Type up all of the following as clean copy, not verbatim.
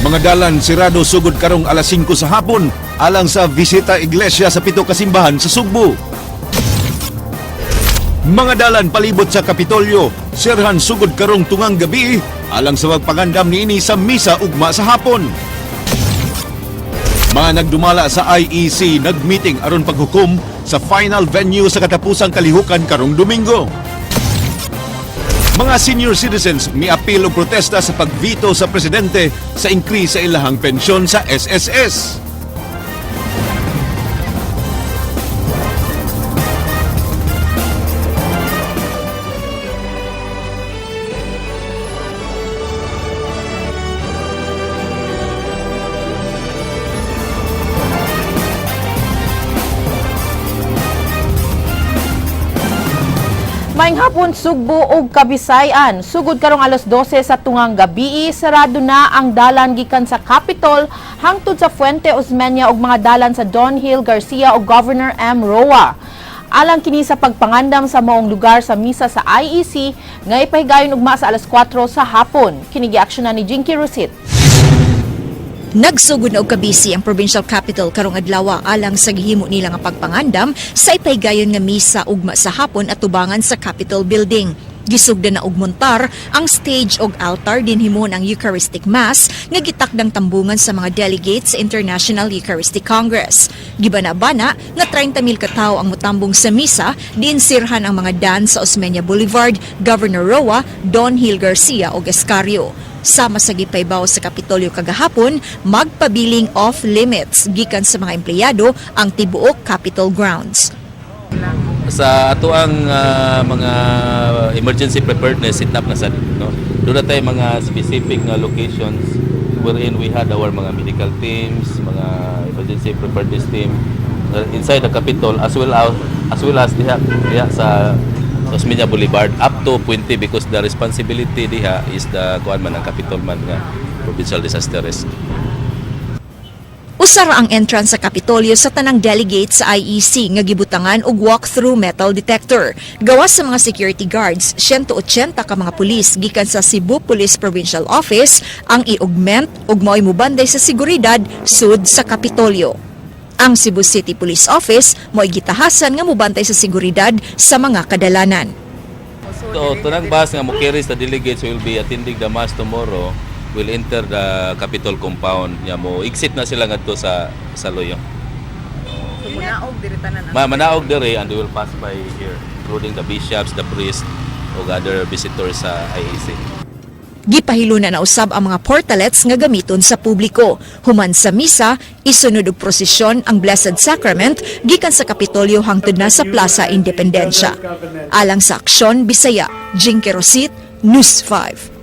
Mga dalan sirado sugod karong alas 5 sa hapon alang sa Visita Iglesia sa pito ka simbahan sa Sugbo. Mga dalan palibot sa Kapitolyo, sirhan sugod karong tungang gabi alang sa pagpangandam niini sa misa ugma sa hapon. Mga nagdumala sa IEC nagmeeting aron paghukom sa final venue sa katapusang kalihukan karong Domingo. Mga senior citizens miapil og protesta sa pagveto sa presidente sa increase sa ilahang pensyon sa SSS. Maayong hapon, Sugbo ug Kabisayan. Sugod karong alas 12 sa tungang gabi, sarado na ang dalan gikan sa Capitol hangtod sa Fuente Osmeña ug mga dalan sa Don Hill Garcia ug Governor M. Roa. Alang kini sa pagpangandam sa maong lugar sa misa sa IEC nga ipahigayon ugma sa alas 4 sa hapon. Kini giaksyonan ni Jinky Rosit. Nagsugod na og kabisi ang provincial capital karong adlaw alang sa gihimo nila nga pagpangandam sa ipahigayon nga misa ugma sa hapon at tubangan sa Capitol Building. Gisugdan na og montar ang stage og altar, din himuon ang Eucharistic Mass nga gitakdang tambungan sa mga delegates sa International Eucharistic Congress. Gibana-bana nga 30,000 ka tawo ang motambong sa misa, diin sirhan ang mga dan sa Osmeña Boulevard, Governor Roa, Don Hill Garcia ug Escario. Sama sa gipaybaw sa Kapitolyo kagahapon, magpabiling off limits gikan sa mga empleyado ang tibuok Capitol grounds. Sa ato ang mga emergency preparedness, set up na sad, no? Doon na tayo mga specific nga locations wherein we had our mga medical teams, mga emergency preparedness team inside the Capitol as well as diha diha sa Osmeña Boulevard up to Puente, because the responsibility diha is the kuan man, ang Capitol man nga provincial disaster risk. Usa ra ang entrance sa Kapitolyo sa tanang delegates sa IEC nga gibutangan og walk-through metal detector. Gawas sa mga security guards, 180 ka mga pulis gikan sa Cebu Police Provincial Office ang i-augment ug mao'y mubanday sa seguridad sud sa Kapitolyo. Ang Cebu City Police Office mo'y gitahasan nga mubantay sa seguridad sa mga kadalanan. So, tunang bus nga mo-carry sa delegates will be attending the mass tomorrow will enter the Capitol compound. Nya mo exit na sila ngadto sa Loyo. So munaog diri tanan ang Manaog diri and they will pass by here, including the bishops, the priests ug other visitors sa IEC. Gipahiluna na usab ang mga portalets nga gamiton sa publiko. Human sa misa, isunod og prosesyon ang Blessed Sacrament gikan sa Kapitolyo hangtod na sa Plaza Independencia. Alang sa Aksyon Bisaya, Jinky Rosit, News 5.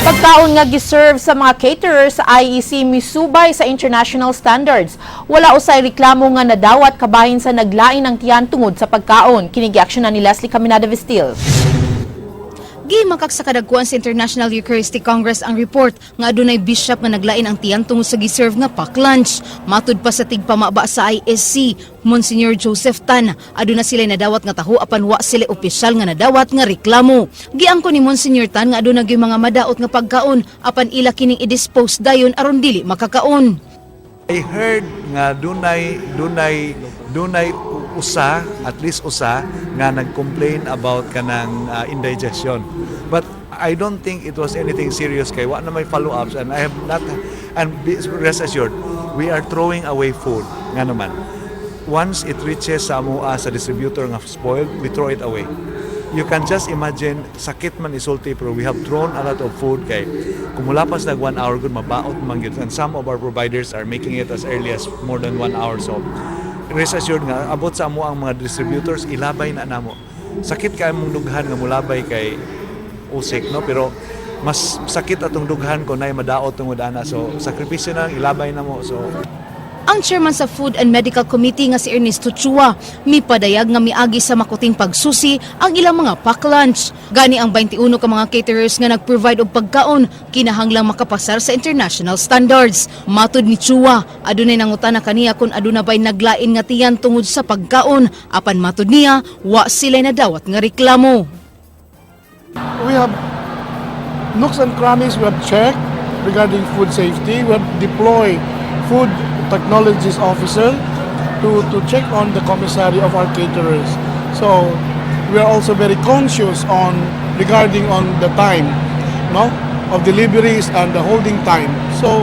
Pagkaon nga giserve sa mga caterers sa IEC misubay sa international standards. Wala usay reklamo nga nadawat kabahin sa naglain ang tiyan tungod sa pagkaon. Kini giaksyonan ni Leslie Caminada Vestil. Gimakak sa kadagkuan sa International Eucharistic Congress ang report nga adunay bishop nga naglain ang tiyan tungod sa giserve nga pack lunch. Matud pa sa tigpamaba sa ISC, Monsignor Joseph Tan, aduna sila nadawat nga taho apan wa sila opisyal nga nadawat nga reklamo. Giangko ni Monsignor Tan nga aduna gyud mga madaot nga pagkaon apan ila kining i-dispose dayon aron dili makakaon. I heard nga dunay usa, at least usa nga nag-complain about kanang indigestion. But I don't think it was anything serious kay wa na may follow-ups and I have not, and rest assured, we are throwing away food nga naman. Once it reaches sa amoa sa distributor nga spoiled, we throw it away. You can just imagine, sakit man isulti, pero we have thrown a lot of food kay kung mulapas nag 1 hour gud, mabaot man gyud, and some of our providers are making it as early as more than 1 hour. So rest assured nga abot sa amo ang mga distributors, ilabay na namo. Sakit kay mong dughan nga mulabay kay usik, no? Pero mas sakit atong dughan ko nay madaot tungod ana, so sakripisyo na lang, ilabay na mo. So Ang chairman sa Food and Medical Committee nga si Ernesto Chua mipadayag nga miagi sa makuting pagsusi ang ilang mga pack lunch. Gani ang 21 ka mga caterers nga nag-provide og pagkaon kinahanglang makapasar sa international standards. Matud ni Chua, adunay nangutana kaniya kung aduna bay naglain nga tiyan tungod sa pagkaon, apan matud niya wa sila nadawat nga reklamo. We have nooks and crannies, we have checked. regarding food safety. We have deployed food technologies officer to check on the commissary of our caterers. So we are also very conscious on regarding on the time, no, of deliveries and the holding time. So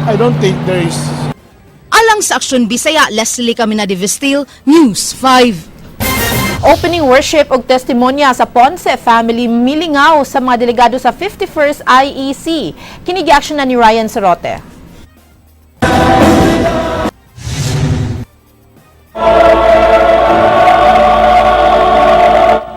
I don't think there is. Alang sa Aksyon Bisaya, Leslie Caminade Vestil, News 5. Opening worship ug testimonya sa Ponce family milingaw sa mga delegado sa 51st IEC. Kini gi-action na ni Ryan Sorote.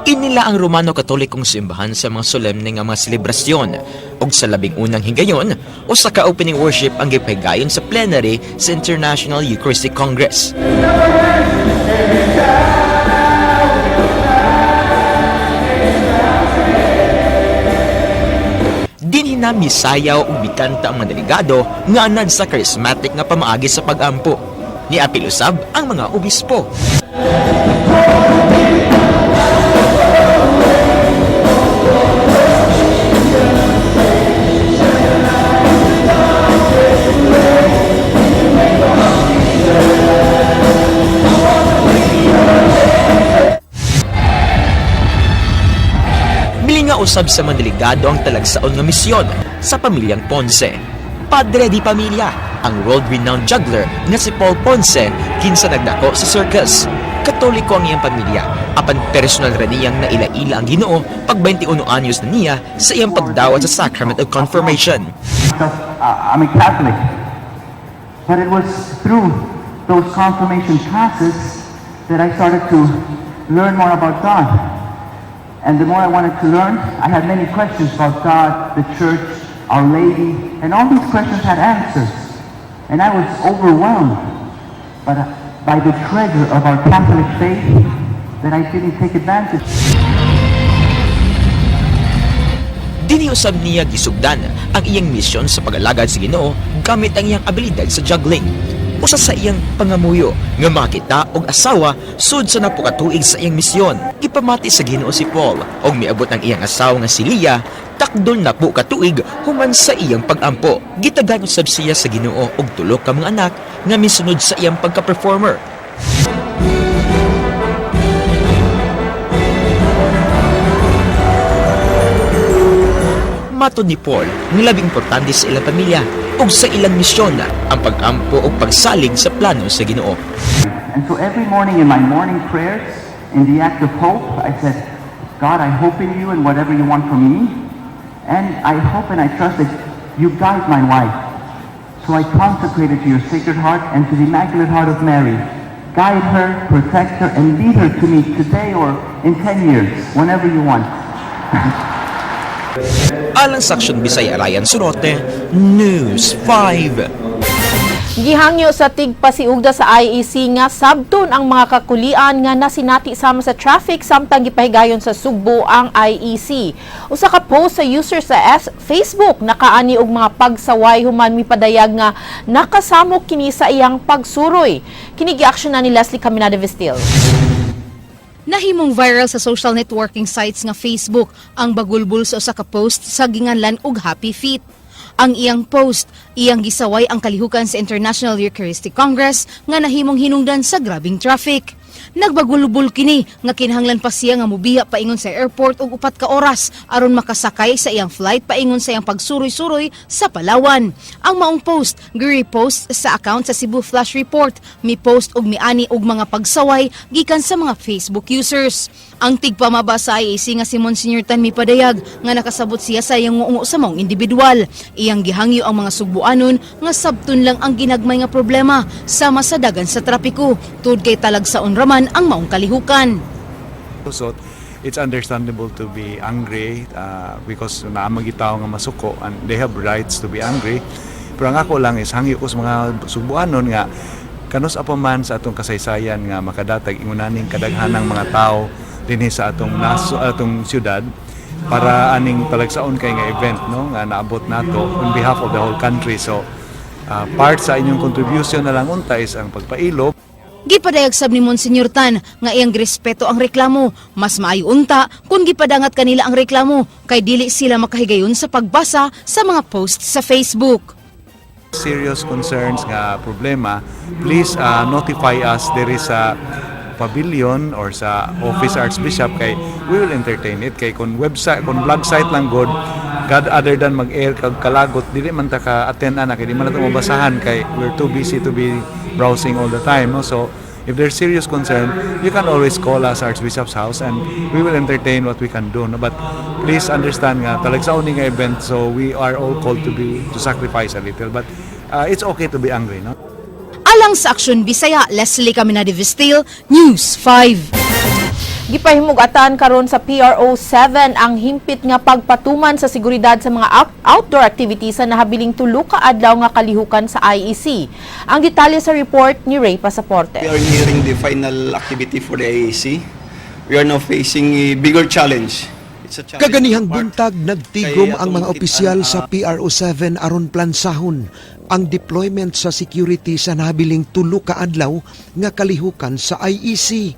Inila ang Romano Katolikong simbahan sa mga solemne nga mga selebrasyon ug sa 11 higayon usa ka opening worship ang gipahigayon sa plenary sa International Eucharistic Congress. Dinhi na misayaw ug mikanta ang mga delegado nga anad sa charismatic nga pamaagi sa pag-ampo. Niapil usab ang mga obispo. Milinga usab sa mga delegado ang talagsaon nga misyon sa pamilyang Ponce. Padre di pamilya, ang world-renowned juggler nga si Paul Ponce, kinsa nagdako sa circus. Katoliko ang iyang pamilya, apan personal ra niyang naila-ila ang Ginoo pag 21 anyos na niya sa iyang pagdawat sa Sacrament of Confirmation. Because I'm a Catholic. But it was through those confirmation classes that I started to learn more about God. And the more I wanted to learn, I had many questions about God, the church, Our Lady, and all these questions had answers. And I was overwhelmed by the treasure of our Catholic faith that I didn't take advantage. Dinhi usab niya gisugdan ang iyang misyon sa pag-alagad sa Ginoo gamit ang iyang abilidad sa juggling. Usa sa iyang pangamuyo nga makita og asawa sud sa napo ka tuig sa iyang misyon. Gipamati sa Ginoo si Paul og miabot ang iyang asawa nga si Leah takdon 10 ka tuig human sa iyang pag-ampo. Gitagan usab siya sa Ginoo og tulo ka mga anak nga misunod sa iyang pagka-performer. Matod ni Paul, ang labing importante sa ilang pamilya ug sa ilang misyon ang pag-ampo ug pagsalig sa plano sa Ginoo. And so every morning in my morning prayers, in the act of hope, I said, "God, I hope in you and whatever you want from me. And I hope and I trust that you guide my wife. So I consecrate her to your Sacred Heart and to the Immaculate Heart of Mary. Guide her, protect her, and lead her to me today or in 10 years, whenever you want." Alang sa Aksyon Bisaya, Ryan Surote, News 5. Gihangyo sa tigpasiugda sa IEC nga sabton ang mga kakulian nga nasinati sama sa traffic samtang gipahigayon sa Sugbo ang IEC. Usa ka post sa user sa Facebook nakaani og mga pagsaway human mipadayag nga nakasamok kini sa iyang pagsuroy. Kini gi-action na ni Leslie Caminada Vestil. Nahimong viral sa social networking sites nga Facebook ang bagulbul sa usa ka post sa ginganlan og Happy Feet. Ang iyang post, iyang gisaway ang kalihukan sa International Eucharistic Congress nga nahimong hinungdan sa grabing traffic. Nagbagulbul kini nga kinahanglan pa siya nga mubiya paingon sa airport og 4 ka oras aron makasakay sa iyang flight paingon sa iyang pagsuroy-suroy sa Palawan. Ang maong post gi-repost sa account sa Cebu Flash Report, mi post og miani og mga pagsaway gikan sa mga Facebook users. Ang tigpamaba sa IEC nga si Monsignor Tan mipadayag nga nakasabot siya sa iyang nguungo sa maong individual. Iyang gihangyo ang mga Sugbuanon nga sabton lang ang ginagmay nga problema sama sa dagan sa trapiko tud kay talagsaon raman ang maong kalihukan. So it's understandable to be angry because naa man tao nga masuko and they have rights to be angry. Pero ang ako lang is hangyo ko sa mga Sugbuanon nga kanus-a pa man sa atong kasaysayan nga makadatag ingunaning kadaghanang mga tao dinhi sa atong naso, atong syudad, para aning talagsaon kay nga event, no, nga naabot nato on behalf of the whole country. So part sa inyong contribution na lang unta is ang pagpailob. Gipadayag sab ni Monsignor Tan nga iyang girespeto ang reklamo. Mas maayo unta kung gipadangat kanila ang reklamo kay dili sila makahigayon sa pagbasa sa mga post sa Facebook. Serious concerns nga problema, please notify us there is a pavilion or sa office archbishop kay we will entertain it, kay kung website, kung blog site lang good, God, other than mag-air kag kalagot, dili man ta ka attend ana kay di man nato mabasahan kay we're too busy to be browsing all the time, no? So if there's serious concern, you can always call us, Archbishop's House, and we will entertain what we can do, no? But please understand nga talagsaon ni nga event, so we are all called to sacrifice a little, but it's okay to be angry, no? Alang sa Aksyon Bisaya, Leslie Caminade Vistil, News 5. Gipahimugatan karon sa PRO 7 ang himpit nga pagpatuman sa seguridad sa mga outdoor activities sa nahabiling 3 ka adlaw nga kalihukan sa IEC. Ang detalye sa report ni Ray Pasaporte. We are nearing the final activity for the IEC. We are now facing a bigger challenge. It's a challenge Kaganihang part buntag, nagtigom kay ang mga atong opisyal kitaan, sa PRO 7 aron plansahon ang deployment sa security sa nahabiling 3 ka adlaw nga kalihukan sa IEC.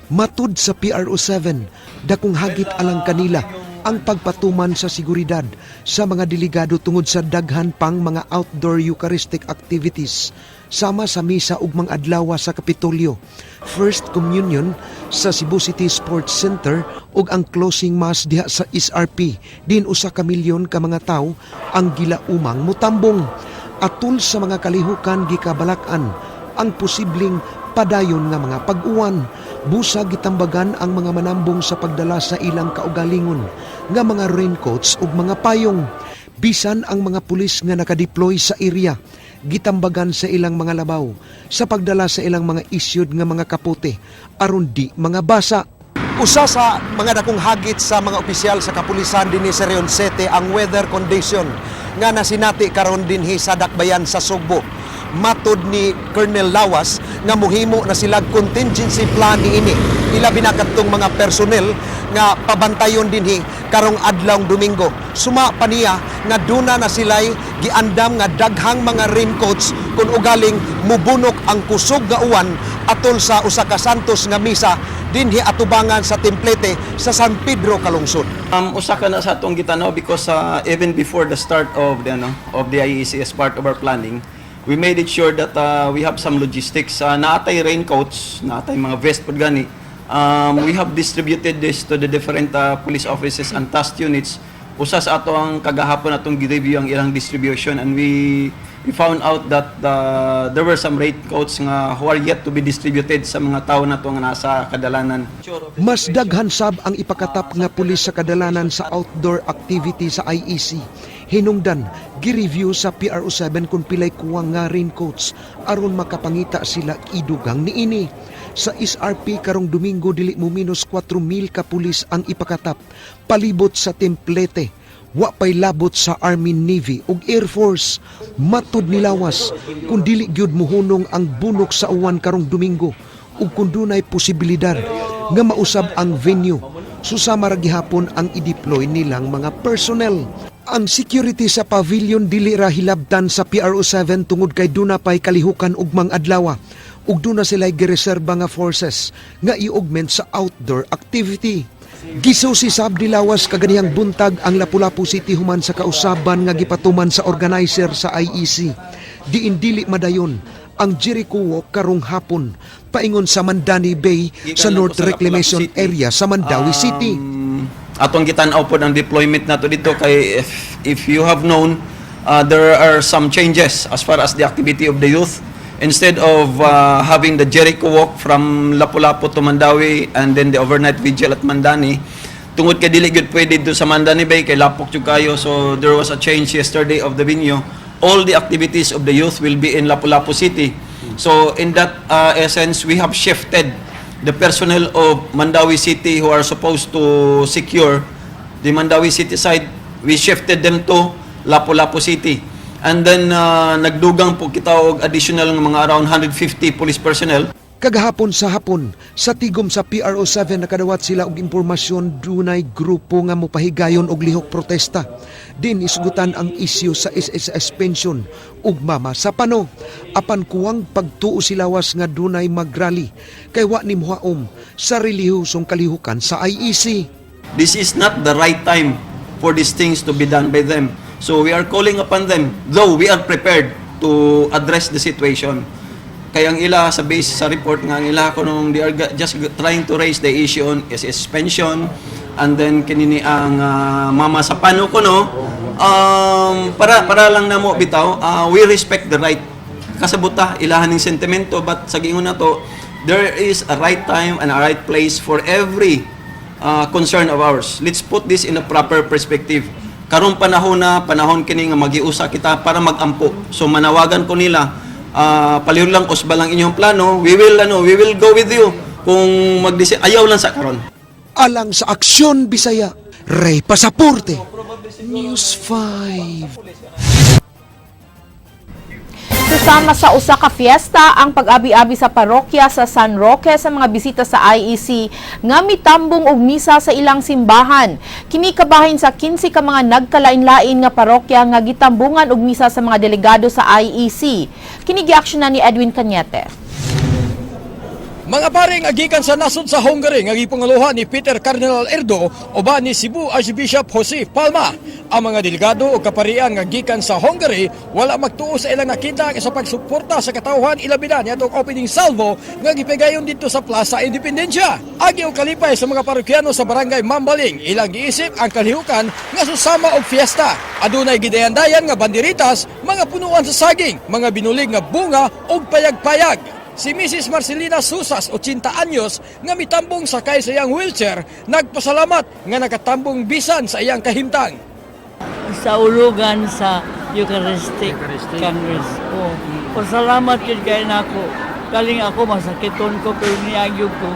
Matud sa PRO 7, dakong hagit alang kanila ang pagpatuman sa seguridad sa mga delegado tungod sa daghan pang mga outdoor Eucharistic activities sama sa misa ugmang adlaw sa Kapitolyo, First Communion sa Cebu City Sports Center ug ang closing mass diha sa SRP din 1 ka milyon ka mga tawo ang gilaumang mutambong. Atul sa mga kalihukan, gikabalak-an ang posibleng padayon nga mga pag-uwan. Busa gitambagan ang mga manambong sa pagdala sa ilang kaugalingon nga mga raincoats ug mga payong. Bisan ang mga pulis nga nakadeploy sa area, gitambagan sa ilang mga labaw sa pagdala sa ilang mga isyud nga mga kapote aron di mga basa. Usa sa mga dakong hagit sa mga opisyal sa kapulisan dinhi sa Region 7 ang weather condition nga nasinati karon dinhi sa dakbayan sa Sugbo. Matod ni Colonel Lawas nga muhimo na sila contingency plan niini, ilabi na kadtong mga personnel nga pabantayon dinhi karong adlawng Domingo. Suma pa niya nga duna na sila'y giandam nga daghang mga raincoats kung ugaling mubunok ang kusog nga uwan atol sa usa ka Santos nga misa dinhi atubangan sa templete sa San Pedro Calungsod. Usa ka na sa atong gitanaw because even before the start of the ano of the IEC, as part of our planning, we made it sure that we have some logistics. Naatay raincoats, naatay mga vest pud gani. We have distributed this to the different police offices and task units. Usa sa ato ang kagahapon atong gi-review ang ilang distribution and we found out that there were some raincoats nga who are yet to be distributed sa mga tao nato nga nasa kadalanan. Mas daghan sab ang ipakatap nga pulis sa kadalanan sa outdoor activity sa IEC. Hinungdan, gi-review sa PRO 7 kung pilay kuwang nga raincoats aron makapangita sila idugang niini. Sa SRP karong Domingo, dili mo minus 4,000 ka pulis ang ipakatap palibot sa templete. Wa pay labot sa Army, Navy ug Air Force. Matud ni Lawas, kung dili gyud muhunong ang bunok sa uwan karong Domingo ug kung dunay posibilidad nga mausab ang venue, susama ra gihapon ang i-deploy nilang mga personnel. Ang security sa pavilion dili ra hilabtan sa PRO 7 tungod kay duna pay kalihukan ugmang adlaw ug duna sila gireserba nga forces nga i-augment sa outdoor activity. Gisusi sab ni Lawas kaganihang buntag ang Lapu-Lapu City human sa kausaban nga gipatuman sa organizer sa IEC. Diin dili madayon ang Jericho Walk karong hapon paingon sa Mandani Bay sa Gikan North lang po sa Reclamation Lapu-Lapu City. Area sa Mandaue City. Atong gitan-aw pod ang deployment nato dito kay if you have known, there are some changes as far as the activity of the youth. Instead of having the Jericho Walk from Lapu-Lapu to Mandaue and then the overnight vigil at Mandani, tungod kay dili gyud pwede do sa Mandani Bay kay lapok jud kayo, so there was a change yesterday of the venue. All the activities of the youth will be in Lapu-Lapu City. So in that essence, we have shifted the personnel of Mandaue City who are supposed to secure the Mandaue City side, we shifted them to Lapu-Lapu City. And then nagdugang po kita og additional nga mga around 150 police personnel. Kagahapon sa hapon, sa tigom sa PRO 7 nakadawat sila og impormasyon dunay grupo nga mopahigayon og lihok protesta. Din isgutan ang isyu sa SSS pension ug mama sa pano. Apan kuwang pagtuo silawas nga dunay magrally kay wa ni mohaom sa relihiyosong kalihukan sa IEC. This is not the right time for these things to be done by them. So we are calling upon them, though we are prepared to address the situation. Kaya ang ila sa base sa report nga ang ila kunong they are just trying to raise the issue on SSS pension and then kinini ang mama sa pano kuno, para lang namo bitaw, we respect the right kasabuta ilahan ning sentimento, but sa giingon nato, there is a right time and a right place for every concern of ours. Let's put this in a proper perspective. Karong panahon na panahon kini nga magiusa kita para magampo. So manawagan ko nila, palihog lang usba lang inyong plano. We will go with you kung magdisi ayaw lang sa karon. Alang sa Aksyon Bisaya, Ray Pasaporte, News 5. Susama sa usa ka fiesta ang pag-abi-abi sa parokya sa San Roque sa mga bisita sa IEC nga mitambong og misa sa ilang simbahan. Kini kabahin sa 15 ka mga nagkalain-lain nga parokya nga gitambungan og misa sa mga delegado sa IEC. Kini giaksyonan ni Edwin Cañete. Mga paring agikan sa nasod sa Hungary nga gipanguluhan ni Peter Cardinal Erdo uban ni Cebu Archbishop Jose Palma. Ang mga delegado o kaparian nga gikan sa Hungary wala magtuo sa ilang nakita sa pagsuporta sa katawhan, ilabi na niadtong opening salvo nga gipigayon didto sa Plaza Independencia. Agi og kalipay sa mga parokyano sa barangay Mambaling, ilang giisip ang kalihukan nga susama og fiesta. Adunay gidayan-dayan nga banderitas, mga punuan sa saging, mga binulig nga bunga ug payag-payag. Si Mrs. Marcelina Susas, 80 anyos, nga mitambong sakay sa iyang wheelchair, nagpasalamat nga nakatambong bisan sa iyang kahimtang. Sa ulugan sa Eucharistic Congress. Oh. Pasalamat yun kay nako. Kaling ako masakiton ko pero niagyog ko.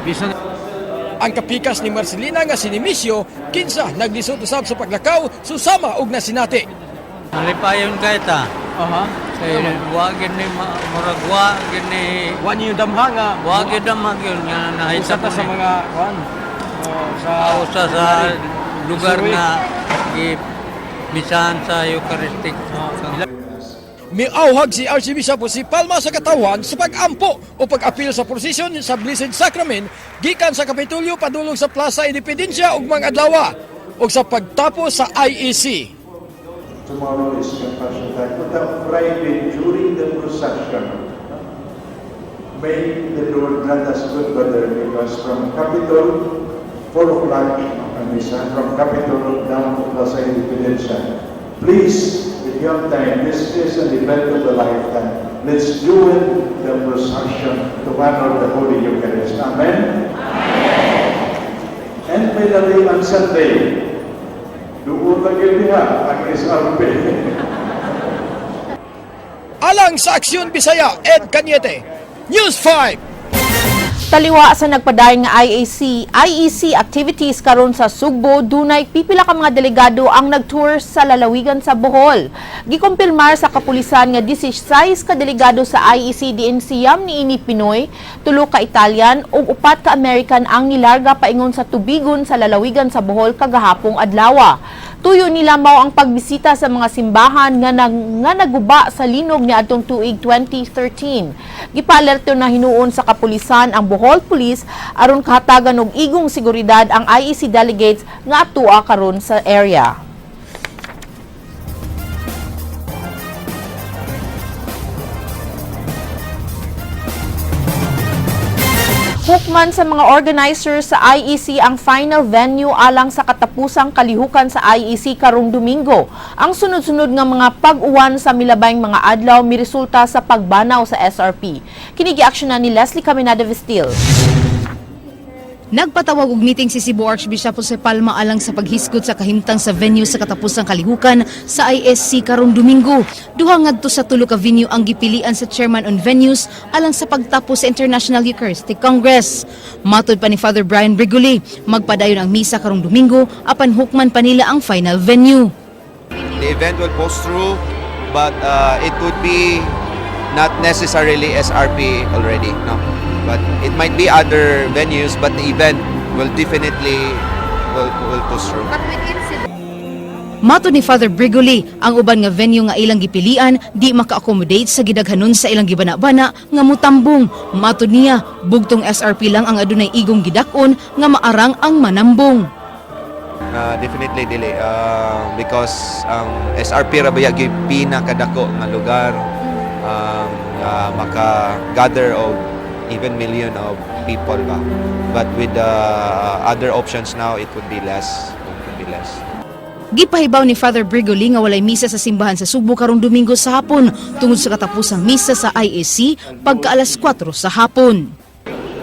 Ang kapikas ni Marcelina nga si Nemesio, kinsa naglisod usab sa paglakaw susama og nasinati. Malipayon kay ta. Kay wa gini murag wa gini Wa niyo damha nga wa gid damha gyud nga usa nahitabo ta sa ni. mga kuan. Oh, sa Usa sa lugar nga gi misahan sa Eucharistic. Miauhag si Archbishop Jose Palma sa katawan sa pag-ampo o pag-apil sa prosesyon sa Blessed Sacrament gikan sa Kapitolyo padulong sa Plaza Independencia ug mga adlaw ug sa pagtapos sa IEC. Tomorrow is Compassion Time. But on Friday, during the procession, may the Lord grant us good weather because from Capitol, 4 o'clock ang misa, from Capitol down to Plaza Independencia. Please, if you have time, this is an event of the lifetime. Let's join the procession to honor the Holy Eucharist. Amen? And finally, on Sunday, doon na gyud diha ang SRP. Alang sa Aksyon Bisaya, Ed Cañete, News 5. Taliwa sa nagpadayon nga IAC, IEC activities karon sa Sugbo, dunay pipila ka mga delegado ang nagtour sa lalawigan sa Bohol. Gikumpirmar sa kapulisan nga 16 ka delegado sa IEC diin 9 niini Pinoy, 3 ka Italian ug 4 ka American ang nilarga paingon sa tubigon sa lalawigan sa Bohol kagahapong adlaw. Tuyo nila mao ang pagbisita sa mga simbahan nga naguba sa linog niadtong tuig 2013. Gipaalerto na hinuon sa kapulisan ang Bohol Police aron kahatagan og igong seguridad ang IEC delegates nga atua karon sa area. Hukman sa mga organizers sa IEC ang final venue alang sa katapusang kalihukan sa IEC karong Domingo. Ang sunod-sunod nga mga pag-uwan sa milabayng mga adlaw miresulta sa pagbanaw sa SRP. Kini giaksyonan ni Leslie Caminada Vestil. Nagpatawag og meeting si Cebu Archbishop Jose Palma alang sa paghisgot sa kahimtang sa venue sa katapusang kalihukan sa ISC karong Domingo. Duha ngadto sa tulo ka venue ang gipilian sa chairman on venues alang sa pagtapos sa International Eucharistic Congress. Matod pa ni Father Brian Brigoli, magpadayon ang misa karong Domingo apan hukman pa nila ang final venue. The event will post through, but it would be not necessarily SRP already. No. But it might be other venues, but the event will definitely will push through. Matod ni Father Brigoli, ang uban nga venue nga ilang gipilian di maka-accommodate sa gidaghanon sa ilang gibana-bana nga mutambong. Matod niya, bugtong SRP lang ang adunay igong gidak-on nga maarang ang manambong. Definitely dili, because ang SRP ra baya gyud pinakadako nga lugar nga maka-gather og even million of people ba. But with the other options now, it would be less. It would be less. Gipahibaw ni Father Brigoli nga walay misa sa simbahan sa Sugbo karong Domingo sa hapon tungod sa katapusang misa sa IEC pagka alas 4 sa hapon.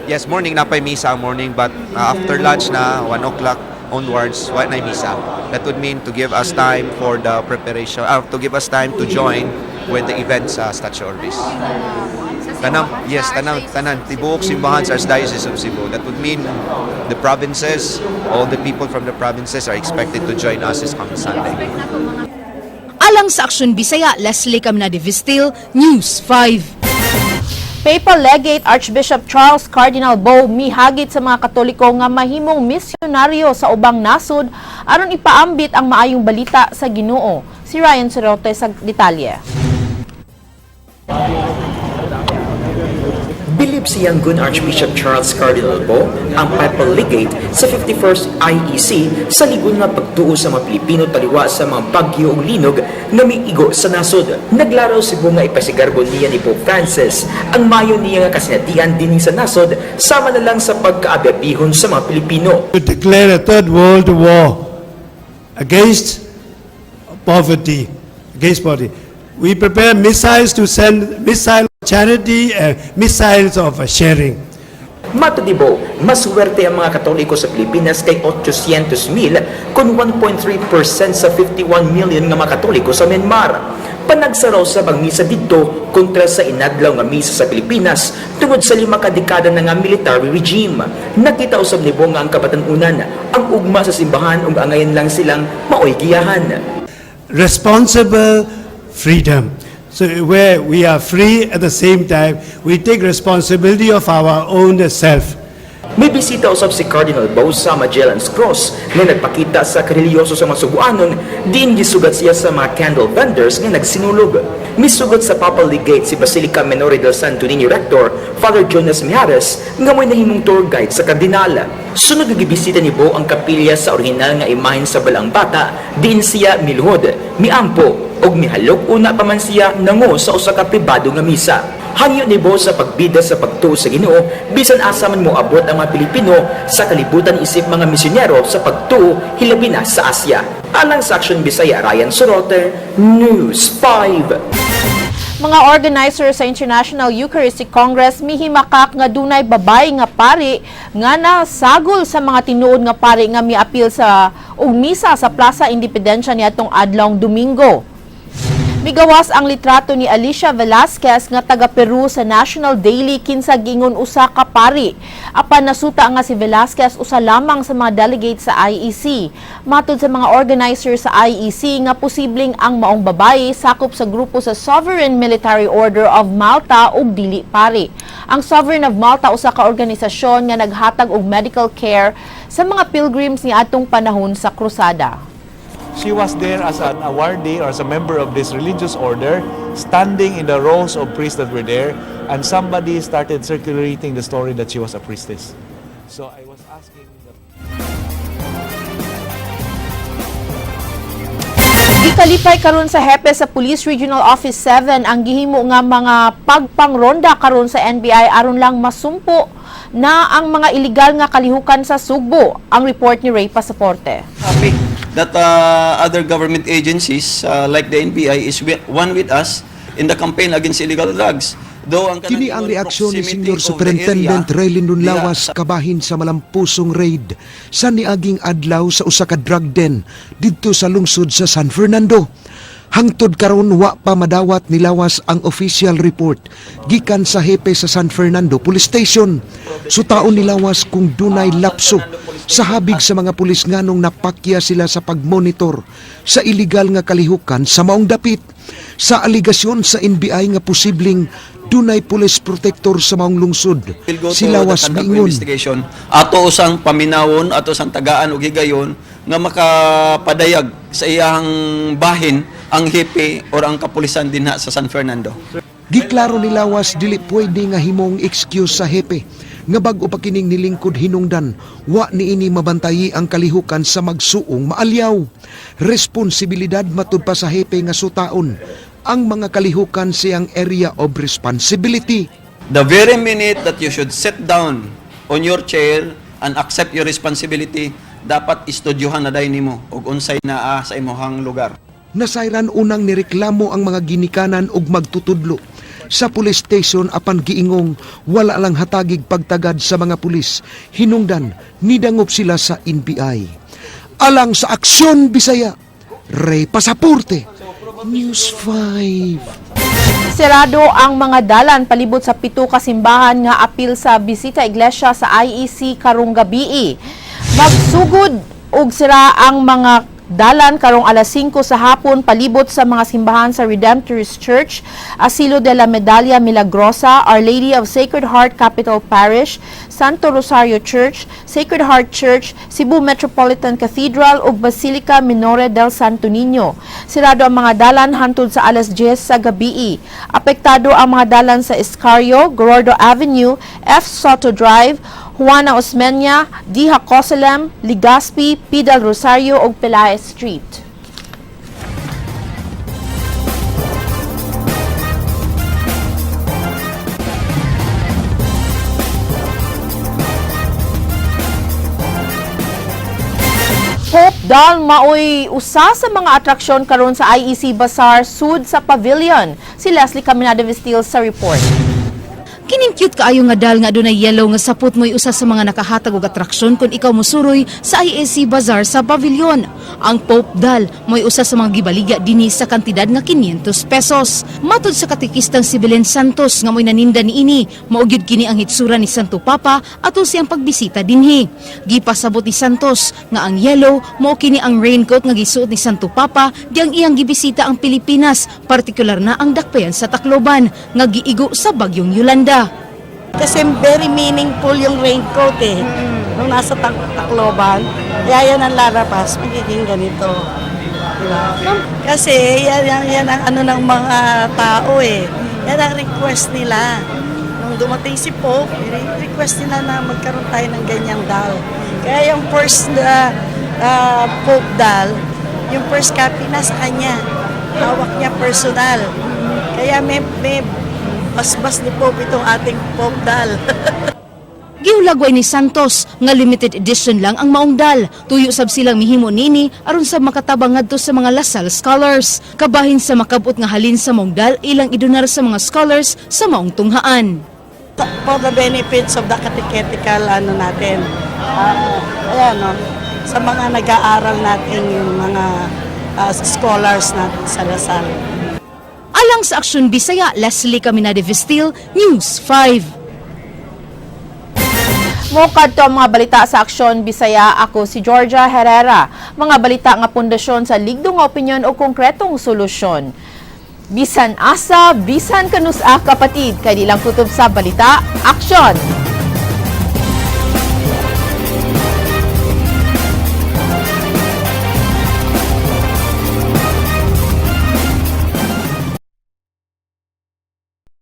Yes, morning naa pay misa ang morning, but after lunch na, 1 o'clock onwards, wala na misa. That would mean to give us time for the preparation, to give us time to join with the event sa Statue Orbis. Tanan, yes, tanan, tanan, tibuok simbahan sa Archdiocese of Cebu. That would mean the provinces, all the people from the provinces are expected to join us this coming Sunday. Alang sa Aksyon Bisaya, Leslie Camnade Vistil, News 5. Papal Legate Archbishop Charles Cardinal Bo mihagit sa mga Katoliko nga mahimong misyonaryo sa ubang nasod aron ipaambit ang maayong balita sa Ginoo. Si Ryan Sorote sa detalye. Bilib si Yangon Archbishop Charles Cardinal Bo, ang Papal Legate sa 51st IEC, sa ligon nga pagtuo sa mga Pilipino taliwa sa mga bagyo ug linog nga miigo sa nasod. Naglaraw si Bo nga ipasigarbo niya ni Pope Francis ang mayo niya nga kasinatian dinhi sa nasod, sama na lang sa pagkaabiabihon sa mga Pilipino. To declare a third world war against poverty, against poverty. We prepare missiles to send missile of charity and missiles of sharing. Matod ni Bo, maswerte ang mga Katoliko sa Pilipinas kay 800 mil kon 1.3% sa 51 million nga mga Katoliko sa Myanmar. Panagsaraw sa ang misa didto kontra sa inadlaw nga misa sa Pilipinas tungod sa 5 ka dekada na nga military regime. Nakita usab ni Bo nga ang kabatan-unan, ang ugma sa simbahan ug angayan lang silang maoy giyahan. Responsible freedom. So where we are free, at the same time, we take responsibility of our own self. May bisita usab si Cardinal Bo sa Magellan's Cross nga nagpakita sa kareliyoso sa mga Subuanon, diin gisugat siya sa mga candle vendors nga nagsinulog. Misugot sa Papal Legate si Basilica Minore del Santo Niño Rector Father Jonas Mijares nga mo'y nahimong tour guide sa kardinal. Sunod nga gibisita ni Bo ang kapilya sa orihinal nga imahen sa Balaang Bata, diin siya miluhod, miampo ug mihalok una pa man siya nango sa usa ka pribado nga misa. Hangyo ni Bo sa pagbida sa pagtuo sa Ginoo bisan asa man moabot ang mga Pilipino sa kalibutan isip mga misyonero sa pagtuo, hilabi na sa Asya. Alang sa Action Bisaya, Ryan Sorote, News 5. Mga organizer sa International Eucharistic Congress mihimakak nga dunay babay nga pari nga nasagol sa mga tinuod nga pari nga miapil sa og misa sa Plaza Independencia niadtong adlawng Domingo. Migawas ang litrato ni Alicia Velasquez nga taga Peru sa National Daily kinsa gingon usa ka pari. Apan nasuta nga si Velasquez usa lamang sa mga delegates sa IEC. Matod sa mga organizer sa IEC nga posibleng ang maong babaye sakop sa grupo sa Sovereign Military Order of Malta ug dili pari. Ang Sovereign of Malta usa ka organisasyon nga naghatag og medical care sa mga pilgrims niadtong panahon sa krusada. She was there as an awardee or as a member of this religious order, standing in the rows of priests that were there, and somebody started circulating the story that she was a priestess. So I was asking the Gikalipay karon sa hepe sa Police Regional Office 7 ang gihimo nga mga pagpangronda karon sa NBI aron lang masumpo na ang mga iligal nga kalihukan sa Sugbo. Ang report ni Ray Pasaporte. Happy that other government agencies like the NBI is one with us in the campaign against illegal drugs. Though ang Kini ang kanang reaksyon ni proximity Senior of the Superintendent area, Raylin Dunlawas diha kabahin sa malampusong raid sa niaging adlaw sa usa ka drug den didto sa lungsod sa San Fernando. Hangtod karon, wa pa madawat ni lawas ang official report gikan sa hepe sa San Fernando Police Station. Sutaon ni lawas kung dunay lapso sa habig sa mga pulis nganong napakya sila sa pagmonitor sa iligal nga kalihukan sa maong dapit. Sa aligasyon sa NBI nga posibleng Dunay police protector sa maong lungsod. We'll go to Sila the was conduct of miingon. investigation. Ato usang paminawon, ato usang tagaan og higayon nga makapadayag sa iyang bahin ang hepe or ang kapulisan dinha sa San Fernando. Giklaro ni Lawas dili pwede nga himong excuse sa hepe nga bag-o pa kining nilingkod hinungdan wa niini mabantayi ang kalihukan sa magsuong maalyaw. Responsibilidad matud pa sa hepe nga sutaon ang mga kalihukan siyang area of responsibility. The very minute that you should sit down on your chair and accept your responsibility, dapat istudyuhan na dayon nimo og unsay naa sa imong lugar. Nasayran unang nireklamo ang mga ginikanan og magtutudlo sa police station apan giingong wala lang hatagig pagtagad sa mga pulis. Hinungdan, nidangop sila sa NBI. Alang sa Aksyon Bisaya, Ray Pasaporte, News 5. Serado ang mga dalan palibot sa pito ka simbahan nga apil sa Bisita Iglesia sa IEC karong gabii. Magsugod og sira ang mga dalan karong alas 5 sa hapon palibot sa mga simbahan sa Redemptorist Church, Asilo de la Medalla Milagrosa, Our Lady of Sacred Heart Capitol Parish, Santo Rosario Church, Sacred Heart Church, Cebu Metropolitan Cathedral ug Basilica Minore del Santo Niño. Sirado ang mga dalan hantod sa alas 10 sa gabii. Apektado ang mga dalan sa Escario, Gorordo Avenue, F. Soto Drive, Juana Osmeña, D. Jacosalem, Legazpi, P. del Rosario ug Pelaez Street. Pope Doll maoy usa sa mga atraksyon karon sa IEC Bazaar sud sa Pavilion. Si Leslie Caminada Vestil sa report. Kining cute kaayo nga doll nga adunay yellow nga sapot mo'y usa sa mga nakahatag og atraksyon kung ikaw mosuroy sa IEC Bazaar sa Pavilion. Ang Pope Doll mo'y usa sa mga gibaligya dinhi sa kantidad nga 500 pesos. Matud sa katikistang si Belen Santos nga mo'y naninda niini, mao gyud kini ang hitsura ni Santo Papa atol siyang pagbisita dinhi. Gipasabot ni Santos nga ang yellow mao kini ang raincoat nga gisuot ni Santo Papa diyang iyang gibisita ang Pilipinas, partikular na ang dakpayan sa Tacloban nga giigo sa bagyong Yolanda. Kasi very meaningful yung raincoat eh. Nung nasa Tacloban, kaya yan ang lalabas, magiging ganito. Diba? Kasi yan ang ano ng mga tao eh. Yan ang request nila. Nung dumating si Pope, request nila na magkaroon tayo ng ganyang doll. Kaya yung first na Pope doll, yung first copy nasa kanya. Hawak niya personal. Kaya may basbas ni Pope itong ating Pope doll. Giulagway ni Santos nga limited edition lang ang maong doll. Tuyo sab silang mihimo nini aron sa makatabang ngadto sa mga La Salle scholars. Kabahin sa makabot nga halin sa maong doll ilang idonar sa mga scholars sa maong tunghaan. For the benefits of the catechetical ano natin. Ayan, no? Sa mga nag-aaral natin yung mga scholars natin sa La Salle. Alang sa Aksyon Bisaya, Leslie Caminade Vestil, News 5. Mokadto ang mga balita sa Aksyon Bisaya. Ako si Georgia Herrera. Mga balita nga pundasyon sa ligdong nga opinyon o konkretong solusyon. Bisan asa, bisan kanus-a kapatid, kay di lang kutob sa balita, aksyon!